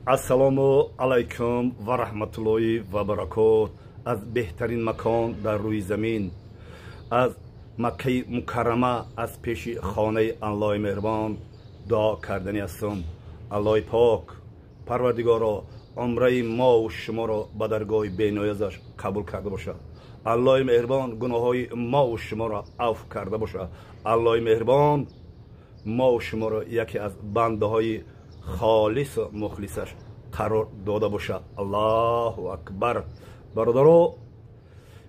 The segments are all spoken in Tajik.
Ассалому алайкум ва раҳматуллоҳи ва баракот. Аз беҳтарин макон дар рӯи замин, аз Маккаи Мукаррама, аз пеши хонаи Аллоҳи меҳрубон дуо кардани ҳастам. Аллоҳи пок Парвардигоро, умраи мову шуморо ба даргоҳи бениёзаш қабул карда бошад. Аллоҳи меҳрубон гуноҳҳои мову шуморо афв карда бошад. Аллоҳи меҳрубон мову шуморо яке аз бандаҳои холису мухлисаш қарор дода бошад. Аллоҳу акбар. Бародаро,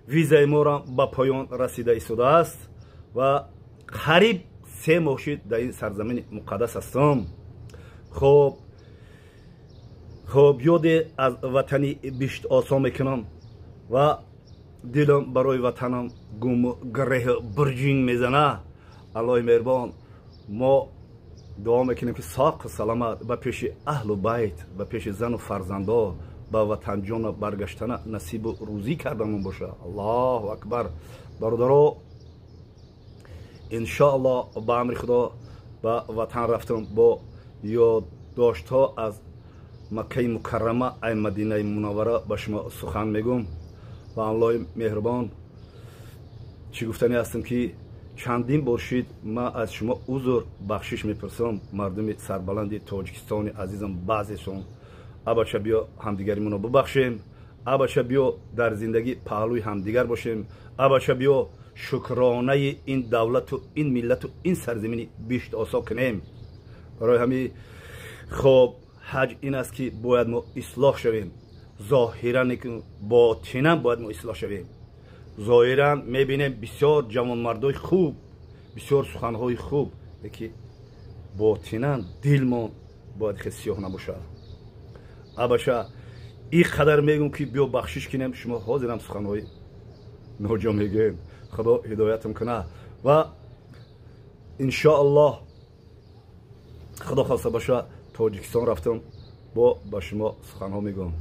визаи моро ба поён расида истодааст ва қариб 3 моҳ шид дар ин сарзамини муқаддас ҳастам. Хоб ёде аз ватани биштосо мекунам ва дилам барои ватанам гуму греҳу бурҷин мезана. Аллоҳи меҳрубон, мо дуо мекунем, ки соқу саломат ба пеши аҳлу байт, ба пеши зану фарзандо, ба ватанҷона баргаштана насибу рӯзӣ кардамон боша. Аллоҳу акбар. Бародаро, иншоаллоҳ ба амри Худо ба ватан рафтам бо ёддоштҳо аз Маккаи Мукаррама, ай Мадинаи Мунаввара ба шумо сухан мегӯм. Ва Аллоҳи меҳрубон, чӣ гуфтанӣ ҳастам, ки чандин бор шид ман аз шумо узр бахшиш мепурсам. Мардуми сарбаланди Тоҷикистони азизам, баъзесон абача биё ҳамдигаримонро бубахшем, абача биё дар зиндагӣ паҳлӯи ҳамдигар бошем, абача биё шукронаи ин давлату ин миллату ин сарзамини биштосо кунем. Барои ҳамин хоб ҳаҷ ин аст, ки бояд мо ислоҳ шавем. Зоҳиран, ботинан бояд мо ислоҳ шавем. Зоҳиран мебинем бисёр ҷавонмардои хуб, бисёр суханҳои хуб, леки ботинан дилмон бояд хел сиёҳ набошад. Абаша ин қадар мегӯм, ки биё бахшиш кинем, шумо ҳозирам суханҳои ноҷо мегӯем. Худо ҳидоятам кунад ва иншоаллоҳ Худо хоста боша, Тоҷикистон рафтам, бо ба шумо суханҳо мегӯм.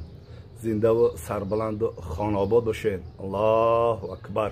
Зиндаву сарбаланду хонаобод бошед. Аллоҳу акбар.